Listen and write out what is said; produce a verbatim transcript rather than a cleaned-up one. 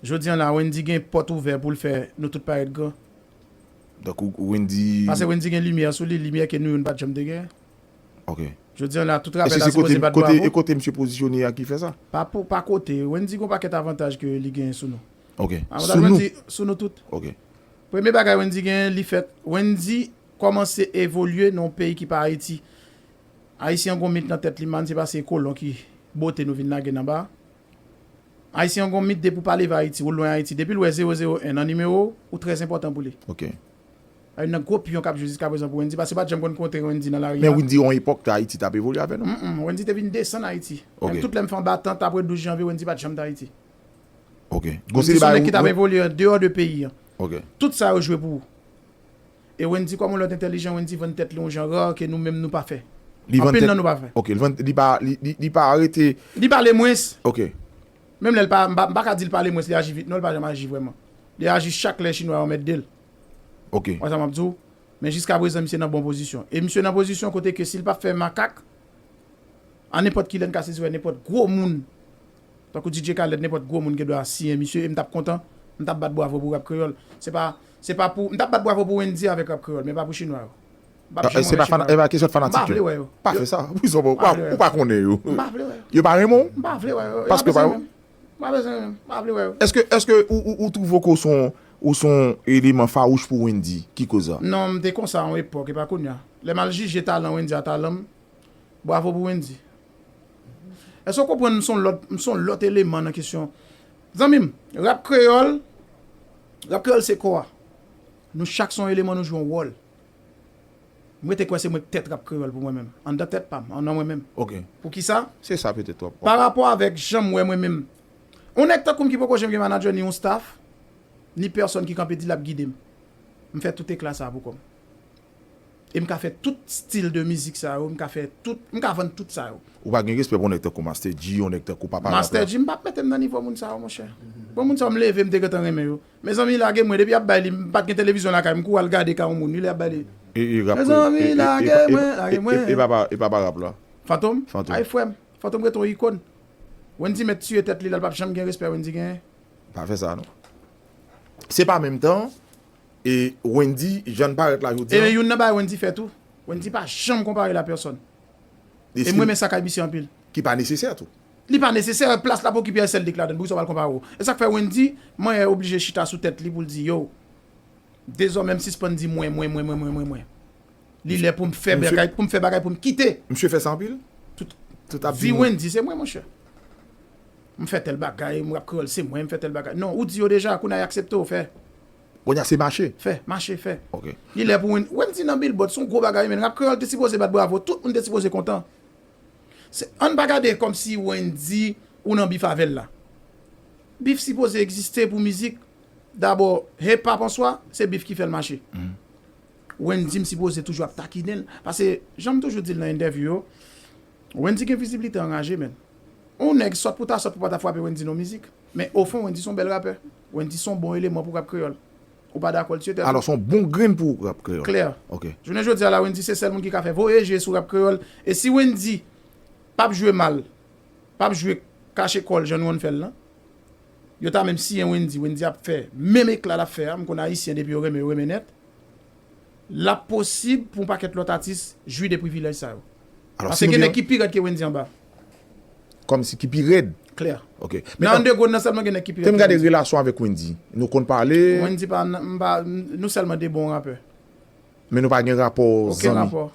Jodi an la, Wendy gen pòt ouvè pou l fè nou tout parèt gran. Donk, ou- Wendy. Paske Wendy gen limyè sou li, limyè ke nou youn pa t janm te gen. Ok. Jodi an la, tout Èske rapè la se kote, sipoze bat kote, bravo. E kote misye pozisyone a ki fè sa? Pa, pou, pa kote. Wendy gen pakèt avantaj ke li gen sou nou. Ok. Avantaj Sou nou. Wendy, sou nou tout. Ok. Premye bagay Wendy gen, li fèt. Wendy kòmanse evolye nan yon peyi ki pa Ayiti. Ayisyen an gon mit nan tèt li, man, se pa se kolon ki bote nou vin lage nan ba. Ayisyen an gon mit depi w pa leve Ayiti, ou lwen Ayiti. Depi l wè zewo zewo en nan nimewo, ou trè enpòtan pou li. Ok. Ay nan gwo piyon k ap jwe jiska prezan pou Wendy, paske pa t janm konn kontre Wendy nan lari Men a. Wendy, yon epòk, Ayiti t ap evolye avè nou. Mm-mm, Wendy te vin desann Ayiti. Ok. Menm tout lè m fè anba tant apre douz janvye, Wendy pa t janm t Ayiti. Ok. Wendy se yon nèg ki t ap evolye an deyò de peyi an. Ok. Tout sa yo jwe pou ou. E Wendy, kòm yon lòt entèlijan, Wendy vann tèt li yon jan ra ke nou menm nou pa fè. Li vann Anpil tèt- nan nou pa fè. Ok, li vann- li pa, li, li, li pa arete. Li pale mwens. Ok. Menm lè l pa, m pa, m pa ka di l pale mwens, li aji vit. Non, li pa janm aji vrèman. Li aji chak lè chinwa yo mèt de l. Ok. Wè sa m ap di w? Men jiska prezan, misye nan bon pozisyon. E misye nan pozisyon kote ke si l pa fè makak, a nenpòt ki lè n ka sezi wè nenpòt gwo moun. Tankou D J Khaled, nenpòt gwo moun gen dwa siyen misye, e m t ap kontan, m t ap bat bravo pou rap kreyòl. Se pa, se pa pou, m t ap bat bravo pou Wendy avèk rap kreyòl, men pa pou chinwa yo. M p ap Ah, janm se pa renmen chinwa fana- e pa kesyon de yo. M pa fanatik vle yo. Wè yo. Pa Yo- fè sa. Pou sa, ou M pa pa, vle wè ou yo. pa konnen yo. M pa vle wè yo. Yo pa renmen w? M pa vle wè yo. Yo Paske pa pa- bezwen menm. M pa bezwen menm. M pa vle wè yo. Èske, èske ou, ou, ou twouve ke w se yon, ou se yon eleman fawouch pou Wendy? Ki koz sa? Non, m te konsa yon epòk, e pa kounye a. Lè m al jije talan Wendy a talan m, bravo pou Wendy. Èske w konprann m se yon lòt, m se yon lòt eleman nan kesyon? Zanmi m, rap kreyòl, rap kreyòl se kò a. Nou chak se yon eleman, nou jwe yon wòl. M rete kwè se mwen k tèt rap kreyòl pou mwen menm. Anndan tèt pa m, an nan mwen menm. Ok. Poukisa? Se sa petèt w ap. Pa rapò avèk jan m wè mwen menm. Yon nèg tankou m ki poko janm gen manadjè ni yon staff, ni pèsòn ki kanpe di l ap gide m. M fè tout ekla sa a pou kò m. E m ka fè tout stil de mizik sa yo, m ka fè tout, m ka vann tout sa yo. Ou pa gen respè pou yon nèg tankou Master G, yon nèg tankou Papa Rap Master la. G, m p ap mete m nan nivo moun sa yo, monchè. Bon, moun sa yo m leve, m te gentan renmen yo. Mezanmi, lage mwen, depi y ap bay li, m pa t gen televizyon lakay m, m kouri al gade ka yon moun, wi, lè y ap bay li. E, e rap Mezanmi, e, e, lage e, e, mwen, e, lage e, mwen. e papa, e papa rap la. Fantom? Fantom. Ay, frè m. Fantom rete yon ikòn. Wendy mèt tiye tèt li la, l p ap janm gen respè Wendy genyen. Pa fè sa, non. Se pa menm tan, e Wendy, jan l parèt la jodi E a. youn nan bagay Wendy fè tou. Wendy pa janm konpare l a pèsòn. E m renmen sa k ay misye anpil. Ki pa nesesè tou. Li pa nesesè, plas l ap okipe a sèl lik ladan l, poukisa w pral konpare w? E sa k fè Wendy, manyen oblije chita sou tèt li pou l di, yo, dezòmè m sispann di mwen, mwen, mwen, mwen, mwen, mwen, mwen. Li lè pou m fè Misye- bagay, pou m fè bagay pou m kite. Misye fè sa anpil? Tout ap Vi di mwen. Wendy, se mwen, monchè. M fè tèl bagay, m rap kreyòl, se mwen, m fè tèl bagay. Non, ou di yo deja, kounye a y aksepte w fè. Kounye a se mache. Fè, mache, fè. Ok. Li lè pou Wendy, Wendy nan Billboard, se yon gwo bagay, men rap kreyòl te sipoze bat bravo, tout moun te sipoze kontan. Se, ann pa gade kòmsi Wendy ou nan bif avè l la. Bif sipoze egziste pou mizik. Dabò, hip hop an swa, se bif ki fè l mache. Wendy m sipoze toujou ap takinen l. Paske, jan m toujou di l nan entèvyou yo, Wendy gen viziblite anraje, men. Yon nèg sòt pou ta sòt pou pa ta frape Wendy nan mizik. Men ofon, Wendy se yon bèl rapè. Wendy se yon bon eleman pou rap kreyòl. Ou pa dakò l tiye tèt ou? Alò, se yon bon grenn pou rap kreyòl. Klè. Ok. Jounen jodi a la, Wendy se sèl moun ki ka fè voye je sou rap kreyòl. E si Wendy p ap jwe mal, p ap jwe kache kò l jan nou konn fè l lan, yo ta menm siyen Wendy, Wendy ap fè menm ekla l ap fè a, m konn Ayisyen depi yo renmen, yo renmen nèt. L ap posib pou yon pakèt lòt atis jwi de privilèj sa yo. Alò, Paske gen nèg ki pi rèd ke Wendy anba. Kòmsi ki pi rèd. Klè. Ok. Nan underground nan sèlman gen nèg ki pi Te rèd m ke gade Wendy. Relasyon avèk Wendy. Nou konn pale. Wendy pa, m pa, nou sèlman de bon rapè. Men nou pa gen rapò Okenn zanmi. Rapò.